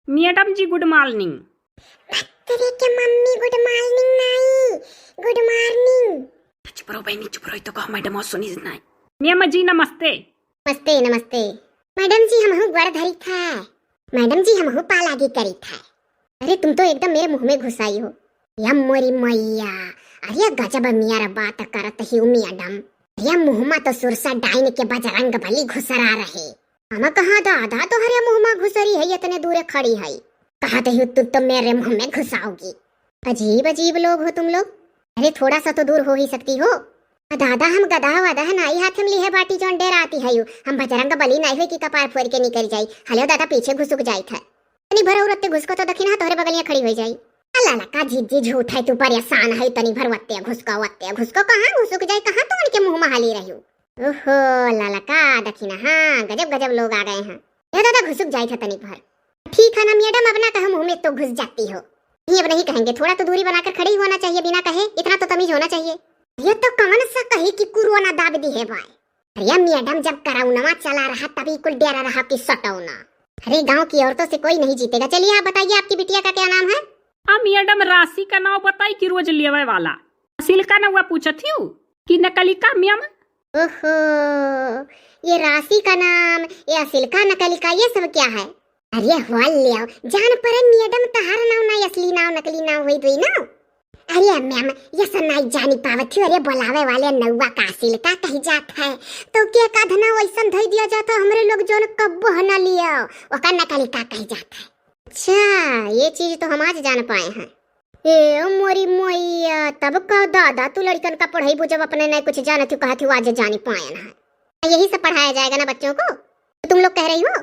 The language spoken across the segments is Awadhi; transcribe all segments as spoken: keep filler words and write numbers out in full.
मैडम जी, good morning। अरे के मम्मी, good morning नाई, good morning। चुप रहो बहनी, चुप रहो, तो कहो मैडम और सुनी नाई। मैम जी, नमस्ते। नमस्ते, नमस्ते। मैडम जी, हमहू गोड़ धरी था। मैडम जी, हमहू पालागी करी था। अरे, तुम तो एकदम मेरे मुंह में घुस आई हो। या मोरी मैया, अरे गजब मियर बात करत ही मैडम। अरे मुंह मा तो सुरसा डाइन के बजरंग बली घुसरा रहे। हम कहा दादा तोहरे मुंह मा घुसरी है, इतने दूरे खड़ी है। कहा तो ही तुम तो मेरे मुंह में घुसाओगी। अजीब अजीब लोग हो तुम लोग। अरे थोड़ा सा तो दूर हो ही सकती हो। दादा हम गदहा वदहा नाई हाथ में लिहे बाटी जौन डेराती हयू। हम बजरंग बली नाई हुई कि कपार फोड़ के निकल जाई। हलो दादा पीछे घुसुक जाई था। तनी भर औरत ते घुसको तो दखिना तोहरे बगलिया खड़ी हो जाई। अल्लाह लका जीजी झूठ है, तू परेशान है, तनी भर वत्ते घुसको वत्ते घुसको, कहाँ घुसुक जाई, कहाँ तो उनके मुंह में हाली रही। ओहो ललका दखिना, हाँ गजब गजब लोग आ गए हैं। या दादा घुसुक जाई था तनी भर। ठीक है ना मैडम, अब ना कहो मुंह में तो घुस जाती हो। नहीं, अब नहीं कहेंगे, थोड़ा तो दूरी बनाकर खड़े ही होना चाहिए बिना कहे, इतना तो तमीज होना चाहिए। ये तो कौन सा कही कि कोरोना दाब दी है बाय। अरे मैडम, जब कोरोना चला रहा तभी कुल डेरा रहा कि सटौना। अरे गांव की औरतों से कोई नहीं जीतेगा। चलिए आप बताइए, आपकी बिटिया का क्या नाम है? हाँ मैडम, राशि का नाम बताई कि रोज लेवे वाला। असिल का नौवा पूछत हियो कि नकली का मैम? ओहो, ये राशि का नाम, ये असिल का नकली का, ये सब क्या है? अरे हो लियो, जान परे मैडम, तहार नाव ना असली नाव नकली नाव होई दुई नाव। अरे मैम, ये सब नाई जानी पावत ही। अरे बोलावे वाले नौवा का असिल का कही जात है, तो के का धना वैसन धई दिया जाता हमरे लोग जौन कब्बो ह ना लियो, ओका नकली का कही जात है। अच्छा, ये चीज तो हम आज जान पाए हैं। ए मोरी मोइया, तब का दादा तू लड़कन का पढ़ाई बुझब अपने नहीं कुछ जानत हो, कहत हो आज जानी पायन है। यही सब पढ़ाया जाएगा ना बच्चों को, तो तुम लोग कह रही हो।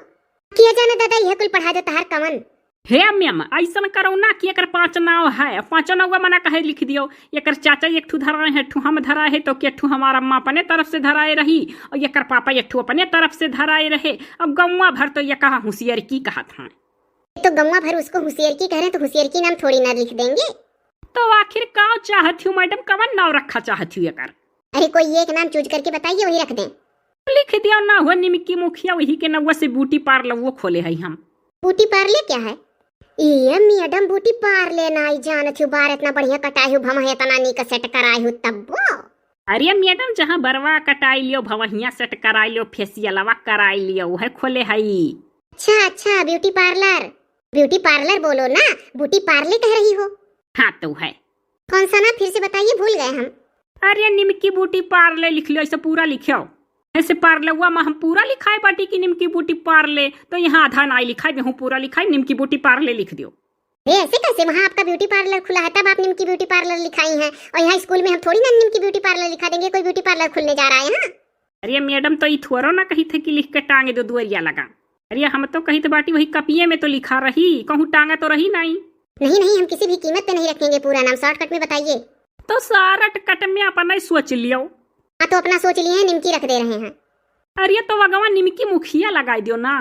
किया जाने दादा, यह कुल पढ़ा दे तहार कमन। हे मैम, ऐसन करो ना कि एकर पाँच नाव है, पाँचों नाव मना कहे लिख दियो। एकर चाचा एक ठू धराए है, ठू हम धराए है, तो के ठू हमार अम्मा अपने तरफ से धराए रही और एकर पापा एक ठू अपने तरफ से धराए रहे। अब गौवा भर तो ये कहा होशियार की कहत हैं। तो गौवा भर उसको होशियार की कह रहे हैं, तो होशियार की नाम थोड़ी ना लिख देंगे। तो आखिर का चाहत हो मैडम, कवन नाव रखा चाहत हो एकर? अरे कोई एक नाम चूज करके बताइए, वही रख दें। लिख दिया ना हो निमकी मुखिया, वही के नौवा से ब्यूटी पार्लर वो खोले है हम। ब्यूटी पार्लर क्या है? ये मैडम ब्यूटी पार्लर ना आई जानत हो, बार इतना बढ़िया कटाए हो, भमह इतना नीक सेट कराए हो तब्बो। अरे मैडम, जहाँ बरवा कटाई लियो, भवहिया सेट कराई लियो, फेसियलवा कराई लियो, वह खोले हई। अच्छा अच्छा, ब्यूटी पार्लर, ब्यूटी पार्लर बोलो ना, बूटी पार्ले कह रही हो। हाँ तो है। कौन सा नाम फिर से बताइए, भूल गए हम। अरे निमकी बूटी पार्ले लिख लियो, ऐसे पूरा लिखियो। ऐसे पार्लवा में हम पूरा लिखाए बाटी कि निमकी बूटी पार्ले, तो यहाँ आधा नाई लिखाए, हूँ पूरा लिखाए निमकी बूटी पार्ले लिख दियो। ए, ऐसे कैसे? वहाँ आपका ब्यूटी पार्लर खुला है, तब आप निमकी ब्यूटी पार्लर लिखाई हैं, और यहाँ स्कूल में हम थोड़ी ना निमकी ब्यूटी पार्लर लिखा देंगे, कोई ब्यूटी पार्लर खुलने जा रहा है यहाँ। अरे मैडम, तो ई थोड़ो ना कही थे कि लिख के टांगे दो दुआरिया लगा। अरे हम तो कही थे बाटी वही कपिये में तो लिखा रही, कहूँ टांगा तो रही नहीं। नहीं नहीं, हम किसी भी कीमत पे नहीं रखेंगे पूरा नाम, शॉर्टकट में बताइए। तो शॉर्टकट में अपना ही सोच लियो। हाँ तो अपना सोच लिए हैं, निमकी रख दे रहे हैं। अरे तो वगवा निमकी मुखिया लगाई दियो ना।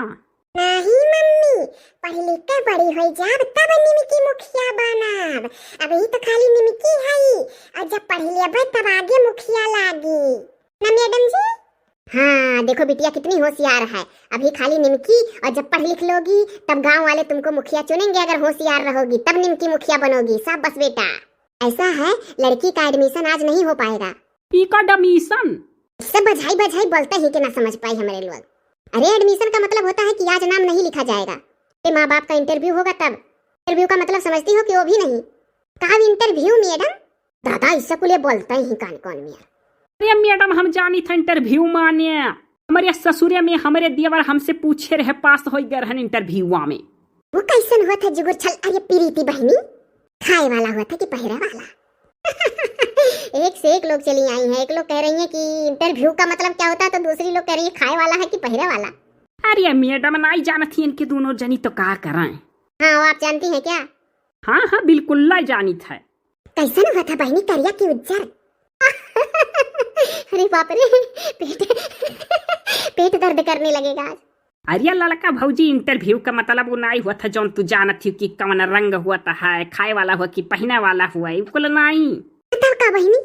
नहीं मम्मी, पढ़ लिख के बड़ी होई जाब तब निमकी मुखिया बनब। अबही तो खाली निमकी हई, और जब पढ़ लेबे तब आगे मुखिया लागी। ना मैडम जी? हाँ, देखो बिटिया कितनी होशियार है। अभी खाली निमकी, और जब पढ़ लिख लोगी तब गांव वाले तुमको मुखिया चुनेंगे। अगर होशियार रहोगी तब निमकी मुखिया बनोगी। शाबाश बेटा। ऐसा है, लड़की का एडमिशन आज नहीं हो पाएगा। ई का डमीशन? इससे बझाई बझाई बोलते ही के ना समझ पाई हमारे लोग। अरे एडमिशन का मतलब होता है कि आज नाम नहीं लिखा जाएगा। ए माँ बाप का इंटरव्यू होगा तब। इंटरव्यू का मतलब समझती हो कि वो भी नहीं? कहा इंटरव्यू मैडम? दादा इससे कुले बोलते ही कान कौन मिया। अरे मैडम हम जानी था इंटरव्यू माने। हमारे ससुरे में हमारे देवर हमसे पूछे रहे पास हो गए रहन इंटरव्यूआ में। वो कैसन हुआ था जुगुर छल? अरे प्रीति बहनी। खाए वाला हुआ था कि पहरे वाला? एक से एक लोग चली आई हैं। एक लोग कह रही हैं कि इंटरव्यू का मतलब क्या होता है, तो दूसरी लोग कह रही है खाए वाला है कि पहरे वाला। अरे मैडम नाई जानत ही इनके दोनों जनी तो का करें। हाँ वो आप जानती हैं क्या? हाँ हाँ बिल्कुल लाई जानित है। कैसन हुआ था बहनी करिया की उज्जर? अरे बाप रे, पेट पेट दर्द करने लगेगा आज। अरे ललका भौजी, इंटरव्यू का मतलब वो नाई हुआ था जौन तू जानत ही कि कौन रंग हुआ था, है खाए वाला हुआ कि पहने वाला हुआ, ये कुल नाई। तब का बहिनी?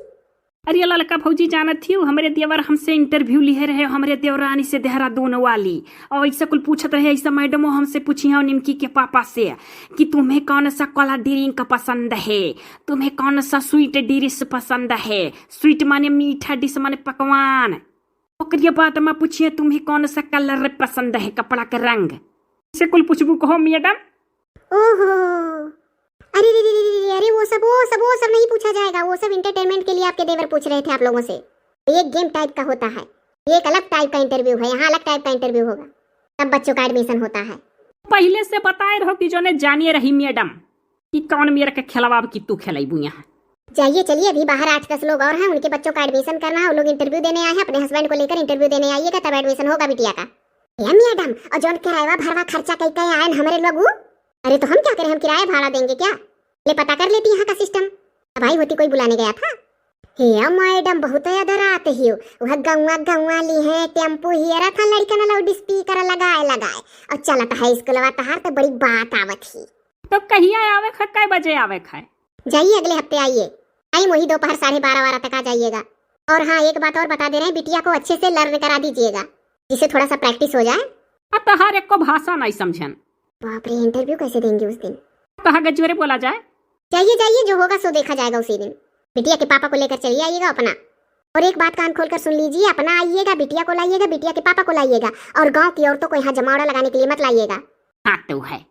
अरे ललका भौजी, जानत हिउ, हमरे देवर हमसे interview लिहे रहे, हमरे देवरानी से देहरादून वाली, और ऐसा कुल पूछत रहे, ऐसा मैडमो हमसे पूछी है निमकी के पापा से कि तुम्हें कौन सा cold drink पसंद है, तुम्हें कौन सा sweet dish पसंद है, sweet माने मीठा, dish माने पकवान। ओकरिया बाद में पूछिए तुम्हें कौन सा colour पसंद है, कपड़ा का रंग। से कुल पूछबू कहो मैडम। ओहो, अरे रे रे रे रे, अरे वो सब, वो सब, वो सब नहीं पूछा जाएगा, वो सब entertainment के लिए आपके देवर पूछ रहे थे आप लोगों से। ये एक game type का होता है, ये एक अलग type का interview है, यहाँ अलग type का interview होगा, तब बच्चों का admission होता है। पहले से बताए रहो कि जो ने जानिए रही मैडम कि कौन मेरे के खिलवाब कि तू खिलाइबू यहाँ। जाइए, चलिए, अभी बाहर आठ दस लोग और हैं, उनके बच्चों का admission करना है, वो लोग interview देने आए हैं, अपने husband को लेकर interview देने आइएगा, तब admission होगा बिटिया का। ए मैडम, और जौन किराया भरवा खर्चा कई के आयन हमरे लोग उ? अरे तो हम क्या करें, हम किराया भाड़ा देंगे क्या? ले पता कर लेती यहाँ का system। अब आई होती कोई बुलाने गया था। हे मैडम, बहुत अधरात हियो। वह गौवा गौवा ली है, टेम्पू हियरा था, लड़कन loud speaker लगाए लगाए। और चलत है स्कूलवा तहार तो बड़ी बात आवत ही। तो कहिया आवे क है, कै बजे आवे क है? जाइए, अगले हफ्ते आइए। टाइम वही दोपहर साढ़े बारह वारह तक आ जाइएगा। और हाँ, एक बात और बता दे रहे हैं, बिटिया को अच्छे से learn करा दीजिएगा, जिससे थोड़ा सा practice हो जाए। आ तहार एको भाषा नहीं समझन। बाप रे, interview कैसे देंगे उस दिन? कहा गजोरे बोला जाए। जाइए, जाइए, जो होगा सो देखा जाएगा उसी दिन। बिटिया के पापा को लेकर चलिए आइएगा अपना। और एक बात कान खोलकर सुन लीजिए, अपना आइएगा, बिटिया को लाइएगा, बिटिया के पापा को लाइएगा, और गांव की औरतों को यहाँ जमावड़ा लगाने के लिए मत लाइएगा। हाँ तो है,